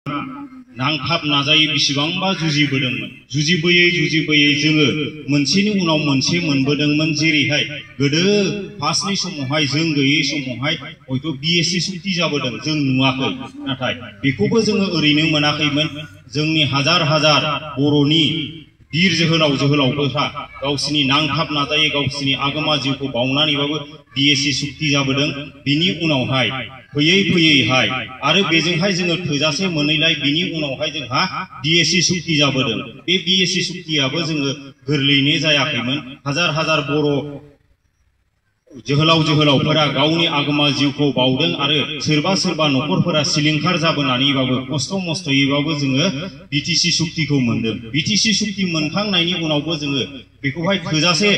नांथाब नाजायै बेसेबांबा जुजिबोयै जोङो मोनसेनि उनाव मोनसे मोनबोदोंमोन। जेरैहाय गोदो फार्स्टनि समावहाय जों गैयै समावहाय हयथ' BSc सुक्ति जाबोदों, जों नुवाखै, नाथाय बेखौबो जोङो ओरैनो मोनाखैमोन। जोंनि हाजार हाजार बर'नि वीर जोहोलावफोरा गावसिनि नांथाब नाजायै गावसिनि आगोमा जिउखौ बावनानैबाबो BSc सुक्ति जाबोदों। बिनि उनावहाय फैयैहाय आरो बेजोंहाय जोङो थोजासे मोनैलाय बिनि उनावहाय जोंहा BSc सुक्ति जाबोदों। बे BSc सुक्तियाबो जोङो गोरलैयैनो जायाखैमोन। हाजार हाजार बर' जोहोलावफोरा गावनि आगोमा जिउखौ बावदों आरो सोरबा न'खरफोरा सिलिंखार जाबोनानैबाबो खस्थ' मस्थ'यैबाबो जोङो BTC सुक्तिखौ मोनदों। BTC सुक्ति मोनखांनायनि उनावबो जोङो बेखौहाय थोजासे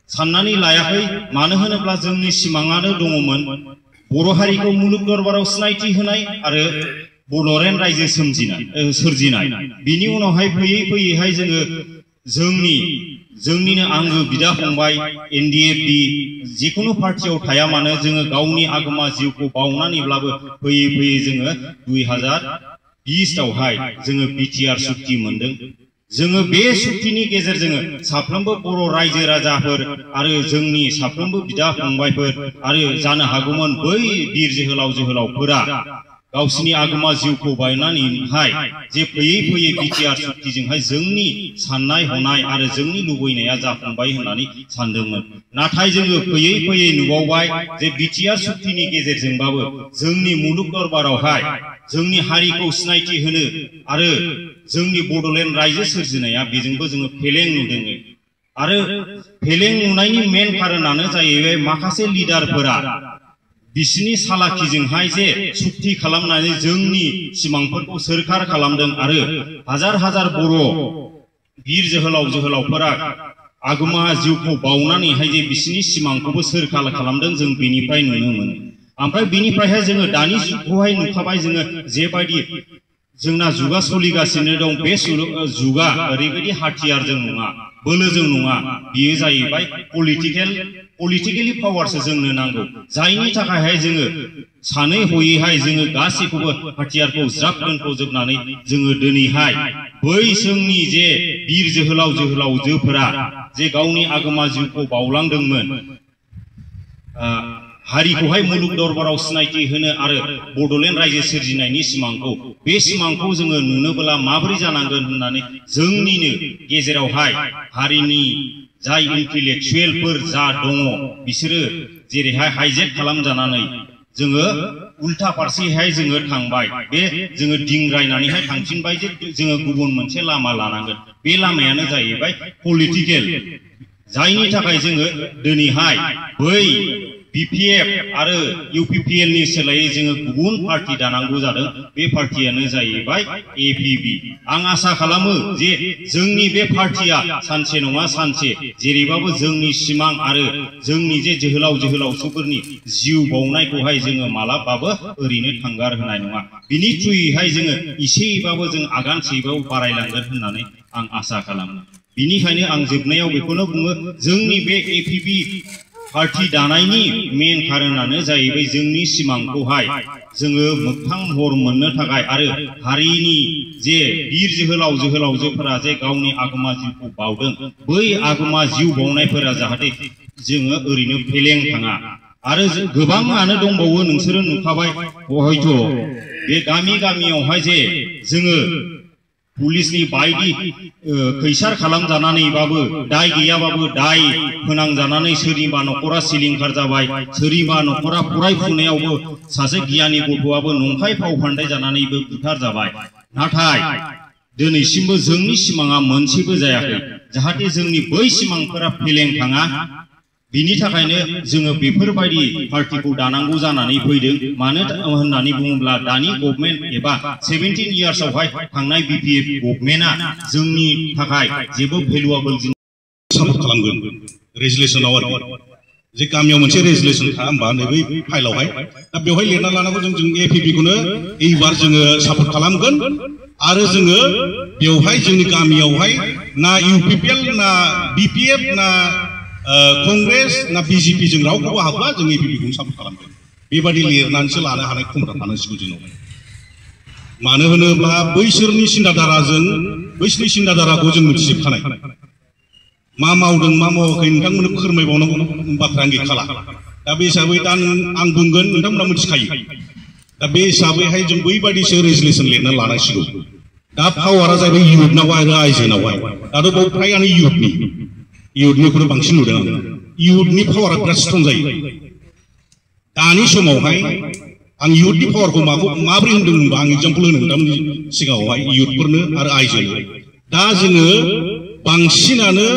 साननानै लायाखै। मानो होनोब्ला जोंनि सिमाङानो दङमोन बर' हारिखौ मुलुग दरबाराव सिनायथि होनाय आरो बड'लेण्ड रायजो सोरजिनाय। बिनि उनावहाय फैयैहाय जोङो जोंनिनो आंगो बिदा फंबाय NDFB जिखुनु पार्टियाव थाया मानो जोङो गावनि आगोमा जिउखौ बावनानैब्लाबो फैयै जोङो 2020आवहाय जोङो BTR सुक्ति मोनदों। जोङो बे सुक्तिनि गेजेरजों साफ्रोमबो बर' रायजो राजाफोर आरो जोंनि साफ्रोमबो बिदा फंबायफोर आरो जानो हागौमोन बै वीर जोहोलावफोरा गावसिनि आगोमा जिउखौ बायनानैहाय जे फैयै BTR सुक्तिजोंहाय जोंनि साननाय हनाय आरो जोंनि लुबैनाया जाफुंबाय होननानै सानदोंमोन। नाथाय जोङो फैयै नुबावबाय जे BTR सुक्तिनि गेजेरजोंबाबो जोंनि मुलुग दरबारावहाय जोंनि हारिखौ सिनायथि होनो आरो जोंनि बड'लेण्ड रायजो सोरजिनाया बेजोंबो जोङो फेलें नुदों। आरो फेलें नुनायनि मेन खारनानो जाहैबाय माखासे लिडारफोरा बिसिनि सालाखिजोंहाय जे सुक्ति खालामनानै जोंनि सिमांफोरखौ सोरखार खालामदों आरो हाजार हाजार बर' वीर जोहोलावफोरा आगोमा जिउखौ बावनानैहाय जे बिसिनि सिमांखौबो सोरखार खालामदों जों बेनिफ्राय नुनो मोनो। ओमफ्राय बिनिफ्रायहाय जोङो दानि जुगखौहाय नुखाबाय जोङो जेबायदि जोंना जुगा सोलिगासिनो दं। बे जुगा ओरैबायदि हाथियारजों नङा, बोलोजों नङा, बियो जाहैबाय पलिटिकेलि पावारसो जोंनो नांगौ। जायनि थाखायहाय जोङो सानै हयैहाय जोङो गासैखौबो हाथियारखौ ज्राब दोनथ'जोबनानै जोङो दिनैहाय बै जोंनि जे वीर जोहोलावजोफोरा जे गावनि आगोमा जिउखौ बावलांदोंमोन, हारिखौहाय मुलुग दरबाराव सिनायथि होनो आरो बड'लेण्ड रायजो सोरजिनायनि सिमांखौ, बे सिमांखौ जोङो नुनोब्ला माबोरै जानांगोन होननानै जोंनिनो गेजेरावहाय हारिनि जाय इन्टेलेक्चुवेलफोर जा दङ बिसोरो जेरैहाय हाइजेक खालामजानानै जोङो उल्था फारसेहाय जोङो थांबाय। बे जोङो दिंग्रायनानैहाय थांफिनबाय जे जोङो गुबुन मोनसे लामा लानांगोन। बे लामायानो जाहैबाय पलिटिकेल। जायनि थाखाय जोङो दिनैहाय बै BPF आरो UPPL नि सोलायै जोङो गुबुन पार्टी दानांगौ जादों। बे पार्टीयानो जाहैबाय APB। आं आसा खालामो जे जोंनि बे पार्टीया सानसे नङा सानसे जेरैबाबो जोंनि सिमां आरो जोंनि जे जोहोलावजोफोरनि जिउ बावनायखौहाय जोङो मालाबाबो ओरैनो थांगार होनाय नङा। बिनि थ्रुयैहाय जोङो एसेबाबो जों आगानसेबाबो बारायलांगोन होननानै आं आसा खालामो। बिनिखायनो आं जोबनायाव बेखौनो बुङो, जोंनि बे APB पार्टी दानायनि मेन खारनानो जाहैबाय जोंनि सिमांखौहाय जोङो मोगथां महर मोननो थाखाय आरो हारिनि जे वीर जोहोलावजोफोरा जे गावनि आगोमा जिउखौ बावदों, बै आगोमा जिउ बावनायफोरा जाहाथे जोङो ओरैनो फेलें थाङा। आरो गोबाङानो दंबावो, नोंसोरो नुखाबाय हयथ' बे गामियावहाय जे जोङो पुलिसनि बायदि खैसार खालामजानानैबाबो दाय गैयाबाबो दाय फोनांजानानै सोरनिबा न'खरा सिलिंखार जाबाय, सोरनिबा न'खरा फरायफुनायावबो सासे गियानि गथ'आबो नंखाय फाव फान्दाय जानानैबो बुथार जाबाय। नाथाय दिनैसिमबो जोंनि सिमाङा मोनसेबो जायाखै, जाहाथे जोंनि बै सिमांफोरा फेलें थाङा। बिनि थाखायनो जोङो बेफोरबायदि पार्टीखौ दानांगौ जानानै फैदों। मानो होननानै बुङोब्ला दानि गभर्नमेन्ट एबा 17 इयार्सआवहाय थांनाय BPF गभर्नमेन्टआ जोंनि थाखाय जेबो भेलुएबल सापर्ट खालामगोन। रेजुलेसनाव आरो जे गामियाव मोनसे रेजुलेसन था होमबा नैबे फाइलावहाय दा बेवहाय लिरना लानांगौ जों APB खौनो एबार जोङो सापर्ट खालामगोन। आरो जोङो बेवहाय जोंनि गामियावहाय ना UPPL ना BPF ना कांग्रेस ना BJP जों रावखौबो हाबला, जों APB खौनो सापर्ट खालामगोन। बेबादि लिरनानैसो लानो हानाय क्षमता थानांसिगौ जोंनाव। मानो होनोब्ला बैसोरनि सिन्ताधाराखौ जों मिथिजोबखानाय मा मावदों मा मावाखै नोंथांमोननो फोरमायबावनांगौ बाथ्रा आं गैखाला दा बे हिसाबै दा आं बुंगोन नोंथांमोना मिथिखायो दा बे हिसाबैहाय जों बैबायदिसो रेजुलेसन लिरना लानांसिगौ दा पावारा जाहैबाय इयुथनाव आरो आइजोनावहाय दाथ' बाव फ्रायानो इयुथनिखौनो बांसिन नुदों आं इयुथनि पावारा बिराद स्ट्रं जायो दानि समावहाय आं इयुथनि पावारखौ माबोरै होनदों होनबा आं एग्जाम्पल होनो नोंथांमोननि सिगाङावहाय इयुथफोरनो आरो आइजोनो दा जोङो बांसिनानो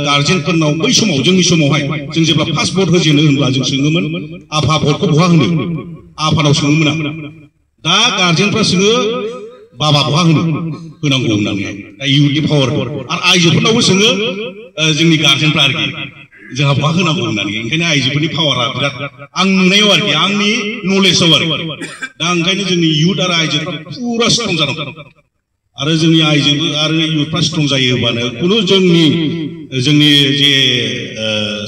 गार्जेनफोरनाव बै समाव जोंनि समावहाय जों जेब्ला फार्स्ट भट होजेनो होनब्ला जों सोङोमोन आफा भटखौ बहा होनो आफानाव सोङोमोन आं दा गार्जेनफ्रा सोङो बाबा बहा होनांगौ होननानैहाय दा इयुथनि पावारखौ आरो आइजोफोरनावबो सोङो जोंनि गार्जेनफ्रा आरोखि जोंहा बहा होनांगौ होननानै ओंखायनो आइजोफोरनि पावारा बिराद आं नुनायाव आरोखि आंनि नलेजाव आरो दा ओंखायनो जोंनि इयुथ आरो आइजोफ्रा पुरा स्ट्रं जानांगौ आरो जोंनि आइजोबो आरो इयुथफ्रा स्ट्रं जायोबानो खुनु जोंनि जे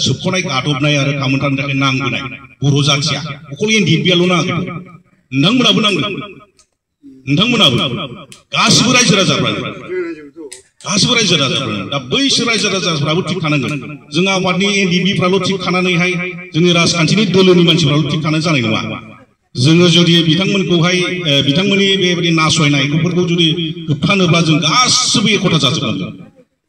सोबख'नाय गादबनाय आरो खामोनथानि थाखाय नांबोनाय बर' जाथिया अकल एनडिएफबिआल' नाङाखै नोंथांमोनाबो नांगौ नोंथांमोनाबो गासिबो रायजो राजाफ्रानो दा बैसोर रायजो राजाफ्राबो थिग थानांगोन जों आफादनि एनडिएफबिफ्राल' थिग थानानैहाय जोंनि राजखान्थिनि दोलोनि मानसिफ्राल' थिग थानानै जानाय नङा जोङो जुदि बिथांमोनखौहाय बिथांमोननि बेबायदि नासयनायफोरखौ जुदि होबथानोब्ला जों गासिबो एकथा जाजोबनांगोन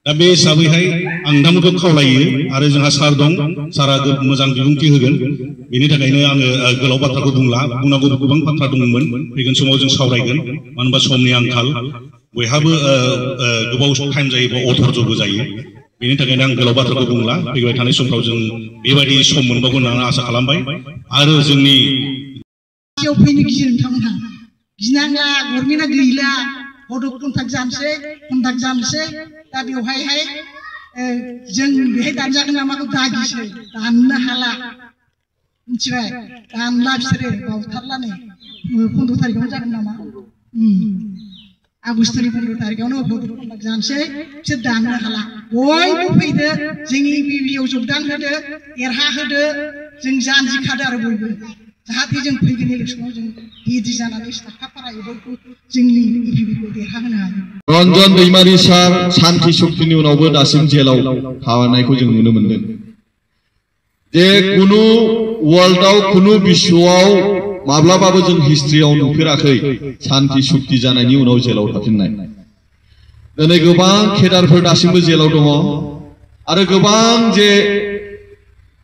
दा बे हिसाबैहाय आं नोंथांमोनखौ खावलायो आरो जोंहा सार दं सारा मोजां बिबुंथि होगोन बेनि थाखायनो आङो गोलाव बाथ्राखौ बुंनांगौ गोबां बाथ्रा दंमोन फैगोन समाव जों सावरायगोन मानो होनबा समनि आंखाल बयहाबो गोबाव टाइम जायोबा अधर्जबो जायो बेनि थाखायनो आं गोलाव बाथ्राखौ बुंला फैबाय थानाय समफ्राव जों बेबायदि सम मोनबावगोन होननानै आसा खालामबाय आरो जोंनि फैनो गियो नोंथांमोनहा गिनांला गभर्नमेन्टआ गैला बड' कन्ट्राक्ट जानोसै दा बेवहायहाय जों बेहाय दानजागोन नामाखौ दागिसो दाननो हाला मिथिबाय दानला बिसोरो बावथारलानो 15 तारिखआवनो जागोन नामा आगस्टनि 15 तारिखआवनो बड' कन्ट्राक्ट जानोसै बिसोर दाननो हाला बयबो फैदो जोंनि बिबिआव जगदान होदो देरहाहोदो जों जानजिखादो आरो बयबो जाहाथे जों फैगोन इलेक्सनाव जों रेडि जानानै साखाफारायै बयबो जोंनि इपिपिखौ देरहाहोनो हायो रन्जन दैमारि सार सान्ति शक्तिनि उनावबो दासिम जेलाव थानायखौ जों नुनो मोनदों जे कुनु वर्ल्डआव कुनु विश्वआव माब्लाबाबो जों हिस्ट्रियाव नुफेराखै सान्ति शक्ति जानायनि उनाव जेलाव थाफिननाय दिनै गोबां केडारफोर दासिमबो जेलाव दङ आरो गोबां जे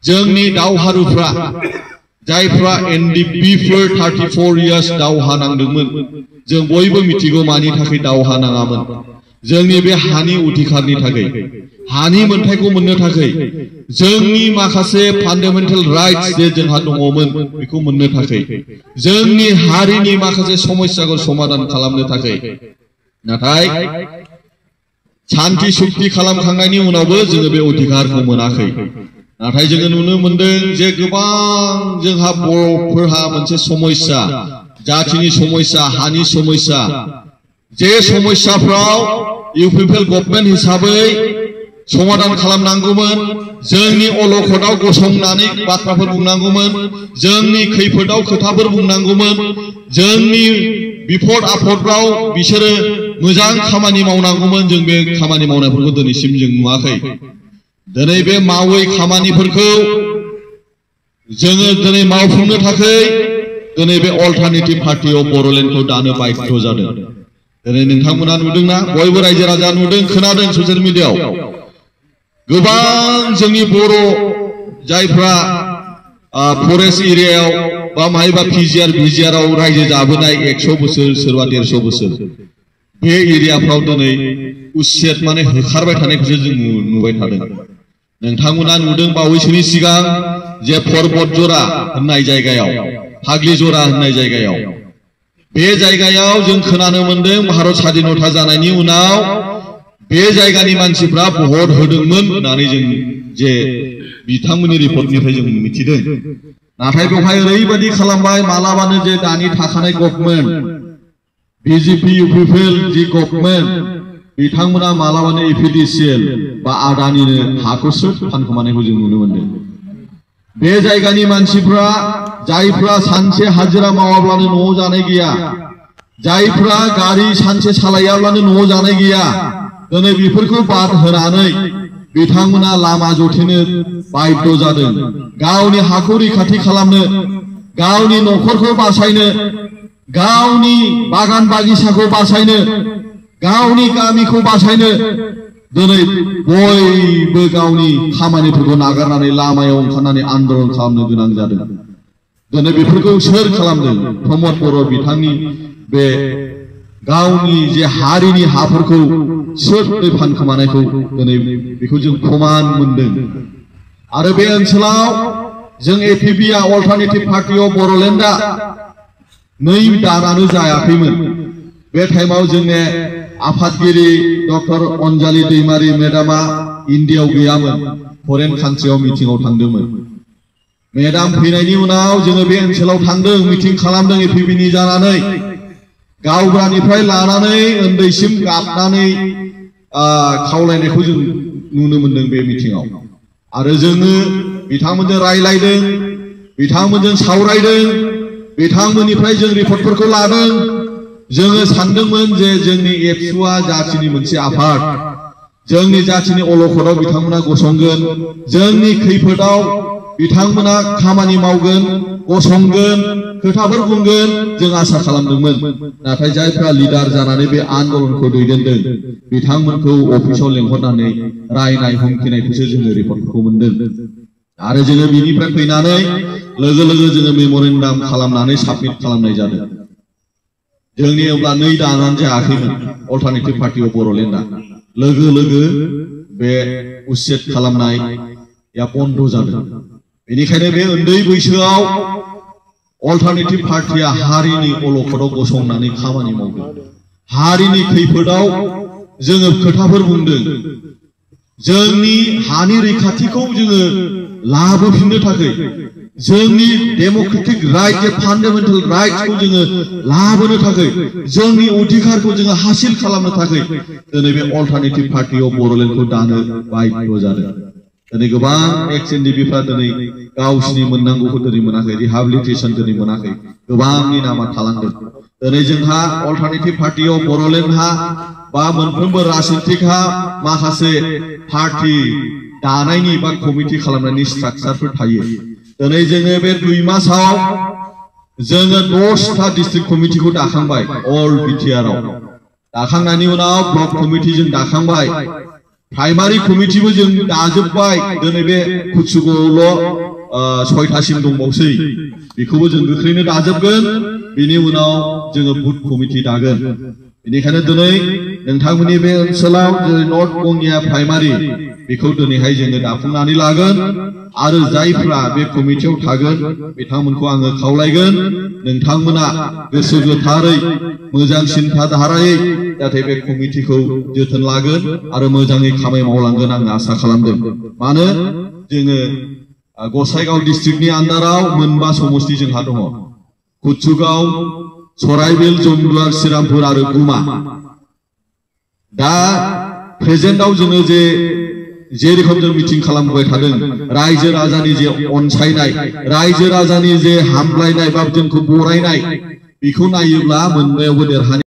जोंनि दावहारुफ्रा जायफ्रा एनडिएफबिफोर 34 इयार्स दावहा नांदोंमोन जों बयबो मिथिगौ मानि थाखाय दावहा नाङामोन जोंनि बे हानि अधिकारनि थाखाय हानि मोनथायखौ मोननो थाखाय जोंनि माखासे फान्डामेन्टेल राइट्स जे जोंहा दङमोन बेखौ मोननो थाखाय जोंनि हारिनि माखासे समस्याखौ समाधान खालामनो थाखाय नाथाय सान्ति शक्ति खालामखांनायनि उनावबो जोङो बे अधिकारखौ मोनाखै नाथाय जोङो नुनो मोनदों जे गोबां जोंहा बर'फोरहा मोनसे समस्या जातिनि समस्या हानि समस्या जे समस्याफ्राव इउपिपिएल गभर्नमेन्ट हिसाबै समाधान खालामनांगौमोन जोंनि अलखदाव गसंनानै बाथ्राफोर बुंनांगौमोन जोंनि खैफोदाव खोथाफोर बुंनांगौमोन जोंनि बिपद आफदफ्राव बिसोरो मोजां खामानि मावनांगौमोन जों बे खामानि मावनायफोरखौ दिनैसिम जों नुवाखै दिनै बे मावै खामानिफोरखौ जोङो दिनै मावफुंनो थाखाय दिनै बे अल्टारनेटिभ पार्टियाव बड'लेण्डखौ दानो बाध्य जादों दिनै नोंथांमोना नुदोंना बयबो रायजो राजा नुदों खोनादों ससियेल मिडियायाव गोबां जोंनि बर' जायफ्रा फरेस्ट एरियायाव बा मायबा भिजिआराव रायजो जाबोनाय 100 बोसोर सोरबा 150 बोसोर बे एरियाफ्राव दिनै उच्चेद माने होखारबाय थानायखौसो जों नुबाय थादों नोंथांमोना नुदों बावैसोनि सिगां जे पर्बत जरा होननाय जायगायाव फाग्लि जरा होननाय जायगायाव बे जायगायाव जों खोनानो मोनदों भारत स्वाधीनता जानायनि उनाव बे जायगानि मानसिफ्रा भट होदोंमोन होननानै जों जे बिथांमोननि रिपर्टनिफ्राय जों मिथिदों नाथाय बेवहाय ओरैबायदि खालामबाय मालाबानो जे दानि थाखानाय गभर्नमेन्ट बिजेपि इउपिपिएल जि गभर्नमेन्ट बिथांमोना मालाबानो एपिडिसिएल बा आदानिनो हाखौसो फानखोमानायखौ जों नुनो मोनदों बे जायगानि मानसिफ्रा जायफ्रा सानसे हाजिरा मावाब्लानो न'आव जानाय गैया जायफ्रा गारि सानसे सालायाब्लानो न'आव जानाय गैया दिनै बेफोरखौ बाद होनानै बिथांमोना लामा जथेनो बाध्य जादों गावनि हाखौ रैखाथि खालामनो गावनि न'खरखौ बासायनो गावनि बागान बागिसाखौ बासायनो गावनि गामिखौ बासायनो दिनै बयबो गावनि खामानिफोरखौ नागारनानै लामायाव ओंखारनानै आन्दोलन खालामनो गोनां जादों दिनै बेफोरखौ सोर खालामदों प्रमद बर' बिथांनि बे गावनि जे हारिनि हाफोरखौ सोरदै फानखोमानायखौ दिनै बेखौ जों प्रमान मोनदों आरो बे ओनसोलाव जों एपिबिआ अल्टारनेटिभ पार्टी अफ बर'लेण्डआ 2 दानानो जायाखैमोन बे टाइमाव जोंनि आफादगिरि डक्टर अनजालि दैमारि मेडामा इन्डियायाव गैयामोन फरेन कान्ट्रियाव मिटिंआव थांदोंमोन मेडाम फैनायनि उनाव जोङो बे ओनसोलाव थांदों मिटिं खालामदों एपिबिनि जानानै गावग्रानिफ्राय लानानै उन्दैसिम गाबनानै खावलायनायखौ जों नुनो मोनदों बे मिटिंआव आरो जोङो बिथांमोनजों रायलायदों बिथांमोनजों सावरायदों बिथांमोननिफ्राय जों रिपर्टफोरखौ लादों जोङो सानदोंमोन जे जोंनि एबसुआ जाथिनि मोनसे आफाद जोंनि जाथिनि अलखदाव बिथांमोना गसंगोन जोंनि खैफोदाव बिथांमोना खामानि मावगोन गसंगोन खोथाफोर बुंगोन जों आसा खालामदोंमोन नाथाय जायफ्रा लिडार जानानै बे आन्दोलनखौ दैदेनदों बिथांमोनखौ अफिसाव लेंहरनानै रायनाय हुमखिनायखौसो जोङो रिपर्टखौ मोनदों आरो जोङो बिनिफ्राय फैनानै लोगो लोगो जोङो मेम'रेन्डाम खालामनानै साबमिट खालामनाय जादों जोंनि अब्ला 2 दानानो जायाखैमोन अल्टारनेटिभ पार्टी अफ बर'लेण्डआ लोगो लोगो बे उच्चेद खालामनाया बन्द जादों बेनिखायनो बे उन्दै बैसोआव अल्टारनेटिभ पार्टीया हारिनि अलखदाव गसंनानै खामानि मावदों हारिनि खैफोदाव जोङो खोथाफोर बुंदों जोंनि हानि रैखाथिखौ जोङो लाबोफिननो थाखाय जोंनि डेम'क्रेटिक राइट जे फान्डामेन्टेल राइट्सखौ जोङो लाबोनो थाखाय जोंनि अधिकारखौ जोङो हासिल खालामनो थाखाय दिनै बे अल्टारनेटिभ पार्टी अफ बर'लेण्डखौ दानो बाध्य जादों दिनै गोबां एक्स एनडिपिफ्रा दिनै गावसिनि मोननांगौखौ दिनै मोनाखै रिहाबिलिटेसन दिनै मोनाखै गोबांनि नामा थालांदों दिनै जोंहा अल्टारनेटिभ पार्टी अफ बर'लेण्डहा बा मोनफ्रोमबो राजनितिकहा माखासे पार्टी दानायनि बा कमिटि खालामनायनि स्ट्राक्चारफोर थायो दिनै जोङो बे 2 मासाव जोङो 10टा डिस्ट्रिक्ट कमिटिखौ दाखांबाय अल बिटिआरआव दाखांनायनि उनाव ब्लक कमिटि जों दाखांबाय प्राइमारि कमिटिबो जों दाजोबबाय दिनै बे कुचुगावआवल' 6टासिम दंबावसै बेखौबो जों गोख्रैनो दाजोबगोन बिनि उनाव जोङो बुथ कमिटि दागोन बेनिखायनो दिनै नोंथांमोननि बे ओनसोलाव जे नर्थ गंगिया प्राइमारि बेखौ दिनैहाय जोङो दाफुंनानै लागोन आरो जायफ्रा बे कमिटियाव थागोन बिथांमोनखौ आङो खावलायगोन नोंथांमोना गोसो गोथारै मोजां सिन्थाधारायै जाहाथे बे कमिटिखौ जोथोन लागोन आरो मोजाङै खामानि मावलांगोन आं आसा खालामदों मानो जोङो गसाइगाव डिस्ट्रिक्टनि आन्दाराव 9 समस्ति जोंहा दङ कुचुगाव सराइबिल जमदुवार श्रीरामपुर आरो गुमा दा प्रेजेन्टआव जोङो जे रोखोम जों मिटिं खालामबाय थादों रायजो राजानि जे अनसायनाय रायजो राजानि जे हामलायनाय बा जोंखौ बरायनाय बेखौ नायोब्ला मोनबायावबो देरहानाय